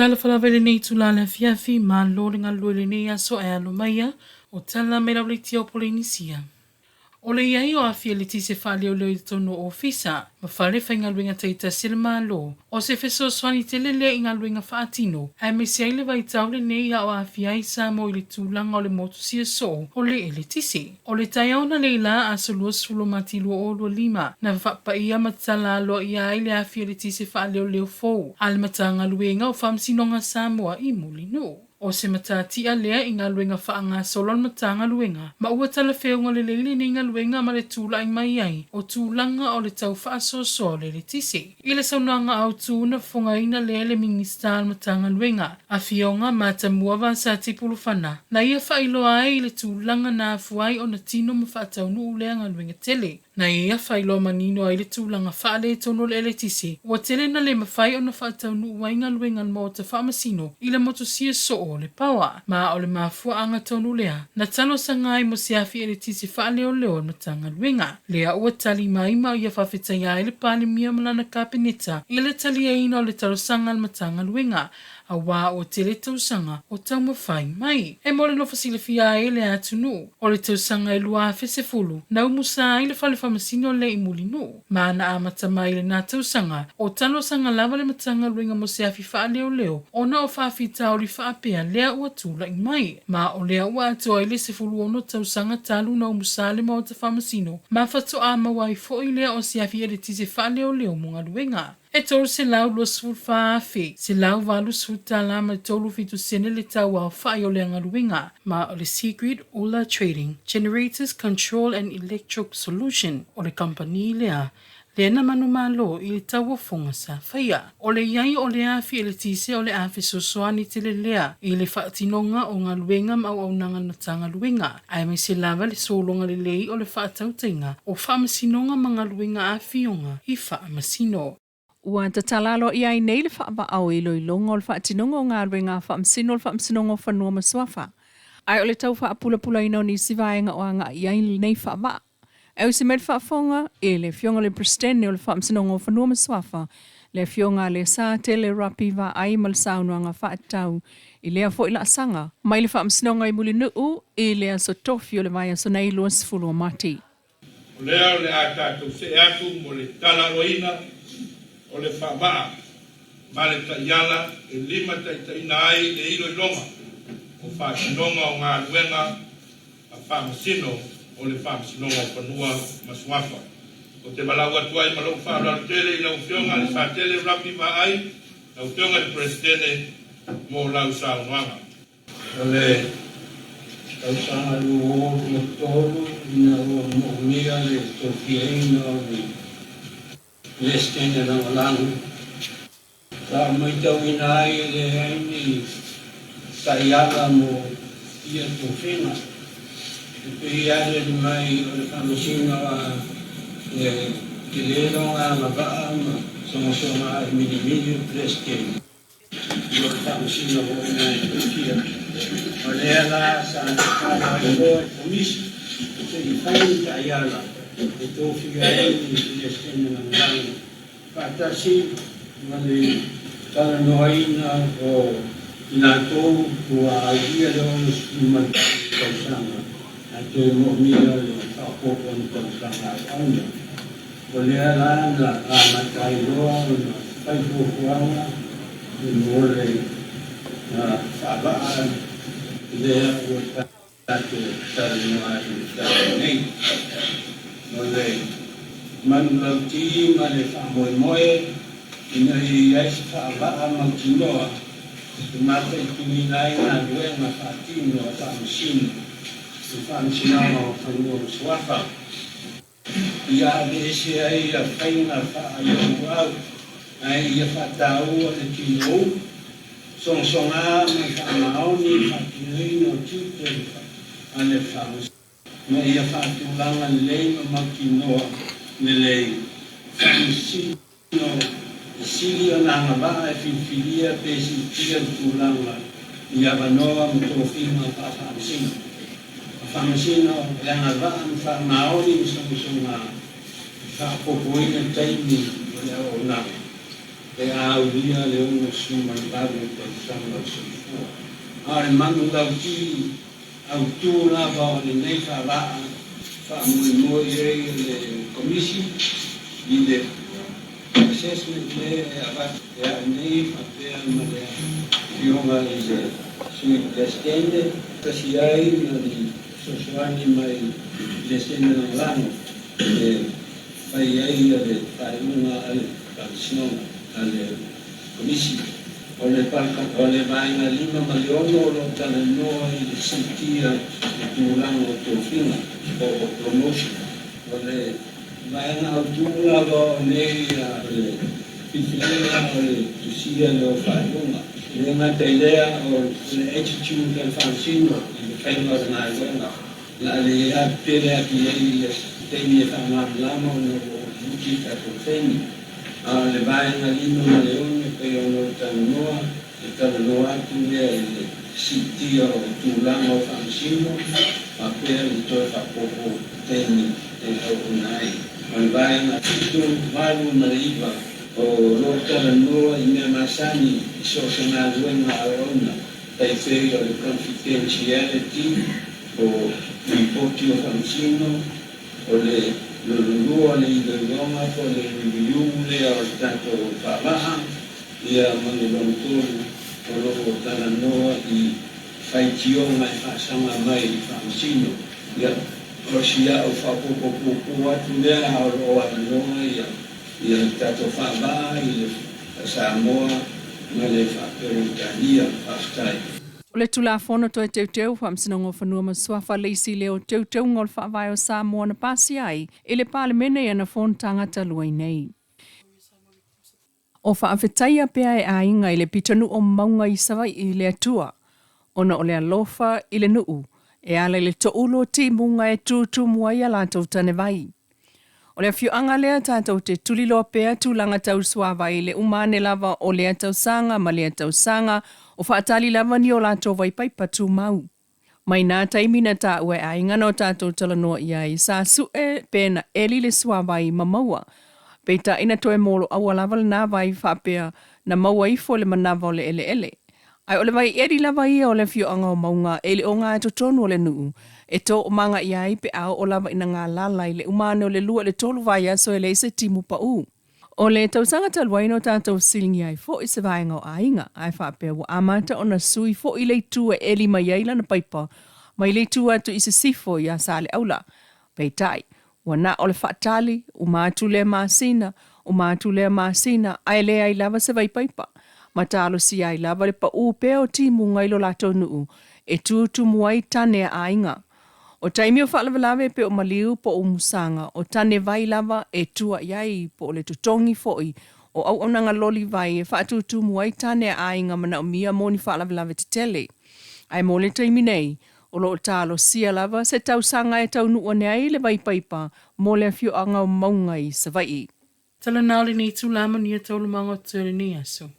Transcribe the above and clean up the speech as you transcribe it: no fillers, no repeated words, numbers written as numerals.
Talofa lava i lenei itula o le afiafi, malo le galulue i lenei aso ae alo maia o tala mai lauleiti o Polenisia. O le i ai o afi eletise faaleoleo i totonu o ofisa ma fale faigaluega taitasi a le Malo, o se fesoasoani tele lea i galuega faatino, aemaise ai le vaitau lenei a o aafia ai Samoa i le tulaga o le motusia soo o le eletise. O le taeao analeila aso 20 o Mati 2025, na faapaia ma tatala aloaia ai le afi eletise faaleoleo fou a le Matagaluega o Faamasinoga a Samoa i Mulinuu. O se matatia lea i galuega faagasolo a le Matagaluega, ma ua talafeauga lelei lenei galuega ma le tulai mai ai o tulaga o le tau faasoasoa o le eletise. I le saunoaga autu na fofogaina lea e le Minisita o le Matagaluega, Afioga Matamua Vasati Pulufana, na ia faailoa ai i le tulaga na afua ai ona tino ma faataunuu lea galuega tele. Na ia faailoa manino ai le tulaga faaletonu o le eletise, ua tele na le mafai ona faataunuu ai galuega a le Maota Faamasino i le motusia soo o le paoa, ma o le mafuaaga tonu lea na talosaga ai mo se afi eletise faaleoleo a le Matagaluega. Lea ua tali mai ma ia faafetaia ai le Palemia ma lana Kapeneta i le taliaina o le talosaga a le Matagaluega, aua ua tele tausaga o taumafai mai. E mo le nofo silafia ai e le atunuu, o le tausaga e 2010, na umusa ai le fale faamasino lea i Mulinuu, ma na amata mai i lena tausaga, o talosaga lava le Matagaluega mo se afi faaleoleo ona o faafitauli faapea lea ua tulai mai. Ma o lea ua atoa ai le 16 tausaga talu na umusa le Maota Faamasino, ma faatoa maua ai foi lea o se afi eletise faaleoleo mo galuega. E $324,180 ma le 37 sene le tau aofai o lea galuega, ma o le Sigrid Ula Trading, Generators Control and Electric Solution o le kamupani lea, lea na manumalo i le tauofoga sa faia. O le i ai o lea afi eletise o le a fesoasoani tele lea i le faatinoga o galuega ma auaunaga a le Matagaluega, aemaise lava le sologa lelei o le faatautaiga o faamasinoga ma galuega a afioga i faamasino. Ua tatala aloaia ai nei le faavaa o iloiloga o le faatinoga o galuega a Faamasino o le Faamasinoga o Fanua ma Suafa, ae o le tau faapulapulaina o nisi vaega o agai i ai lenei faavaa. E usi mai le faafofoga i le Afioga i le Peresetene o le Faamasinoga o Fanua ma Suafa, le Afioga a Lesa Tele Rapi Vaai ma le saunoaga faatatau i lea foi laasaga mai le Faamasinoga i Mulinuu i le aso Tofi o le vaiaso nei 20 o Mati. O lea o le a tatou see atu mo le talaloina o le faavaa ma le taiala e limataitaiina ai le iloiloga o faatinoga o galuega a Faamasino o le Faamasinoga o Fanua ma Suafa. Ou te valaau atu ai ma lou faaaloalo tele i lau Afioga le Satele Rapi Vaai, lau Afioga i le Peresetene, mo lau saunoaga. O le tausaga 2023 ina ua moomia le tofiaina o le Peresetene Lagolago, sa matauina ai e leai ni taiala mo ia tofiga. E pei aliali mai o le Faamasino a le tele lona agavaa ma sogasoga e milimili le Peresetene i lo le Faamasino foi na e tofia. O lea la sa tatalo ai loa i le Komisi se i fai ni taiala e tofia ai ni Peresetene lagolago faatasi ma le talanoaina o i latou ua aulia le 68 tausaga ae toe moomia le faaopoopo o ni tausaga auauna. O lea la na amata ai loa ona fai fuafuaga mo le faavaa lea ua tatou talanoa ai i le taimi nei. O le manulauti ma le faamoemoe ina ia i ai se faavaa mautinoa e mataituina ai galuega faatino a Faamasino i Faamasinoga o Fanua ma Suafa. Ia aveese ai ia faiga faaioauau ae ia faataua le tinou, sogasoga ma le faamaoni i le faatinoina o tiute a le Faamasinoga, ma ia faatulaga lelei ma mautinoa lelei Faamasino e sili ona agavaa e filifilia pe siitia le tulaga i avanoa ma tofiga faa-Faamasino. A Faamasino e agavaa ma faamaoni ma sogasoga e faaopoopoina taimi o le auaunaga. Pe a aulia le 68 tausaga o le soifua. A o le manu lauti autū lava o lenei faavaa faamoemoe i ai le Komisi i le assessment lea e avatu e a'u nei faapea ma le Afioga i le Sui Peresetene tasi ai ma le fesoasoani mai i Peresetene Lagolago e fai ai le faaiuga a le Faamasinoga a le Komisi. O le o le vaega 5 ma le 6 o lo o talanoa i le siitia o tulaga o tofiga po o promotion. O le vaega autū lava o nei o le filifiliga o le tusia lea o faaiuga. E le gata i lea o le attitude a le Faamasino i le faiga o le galuega. O le a le alu tele atu i ai i le taimi e faamalamalama ona ua utiuti le tatou taimi. A o le vaega 5 ma le 6 e pei ona ou talanoa, e talanoa atu lea i le siitia o tulaga o faamasino faapea le toe faaopoopo taimi e auauna ai. O le vaega 7, 8 ma le 9 o lo o talanoa i mea masani i so o se galuega auauna, tai pei o le confidentiality, o lipoti o faamasino, o le lona lua o le iloiloga po o le review lea o le tatou faavaa, ia ma le lona tolu o lo o talanoa i faitioga e faasaga mai i faamasino. Ia, o si a'u faaopoopo puupuu atu lea, a o lo o avanoa ia ia le tatou faavaa i le Samoa ma le Faa-Peretania. Faafetai. O le Tulafono Toe Teuteu o Faamasinoga o Fanua ma Suafa le isi lea o teuteuga o le Faavae o Samoa na pasia ai e le Palemene i ana fonotaga talu ai nei. O faafetaia pea e aiga i le pitonuu o Mauga i Savai'i le Atua ona o le alofa i le nuu e ala i le toulu o timuga e tutumu ai a latou tanevai. O le afioaga lea tatou te tuliloa pea tulaga tau suavai i le uma ane lava o lea tausaga ma lea tausaga o faatali lava ni o latou vaipaipa tumau. Mai nā taimi na taua e aiga na o tatou talanoa i ai, sa suʻe pe na ʻeli le suavai ma maua. Peitai na toe moloaua lava lenā vai faapea na maua ifo i le manava o le eleele. Ae o le vai ʻeli lava ia o le afioaga o Mauga e le o gatotonu o le nuu e toomaga i ai pe a oo lava ina galala i le uma ane o le lua i le tolu vaiaso e leai se timu paū. O le tausaga talu ai na o tatou fesiligia ai foi se vaega o aiga, ae faapea ua amata ona sui foi le itu e ʻeli mai ai lana paipa mai le itu atu i sisifo iā Saleaula. Peitai, ua na o le faatali, uma atu lea masina, uma atu lea masina, ae leai lava se vaipaipa. Ma talosia ai lava le paū pea o timuga i lo latou nuu e tutumu ai tane a aiga. O taimi o faalavelave pe o maliu po o umusaga, o tane vai lava e tua i ai po o le totogi foi o auaunaga loli vai e faatutumu ai tane a aiga manaomia mo ni faalavelave tetele. Ae mo le taimi nei, o lo o talosia lava se tausaga e taunuu ane ai le vaipaipa mo le afioaga o Mauga i Savaii. Tala na o lenei itula manuia taualumaga o totoe o lenei aso.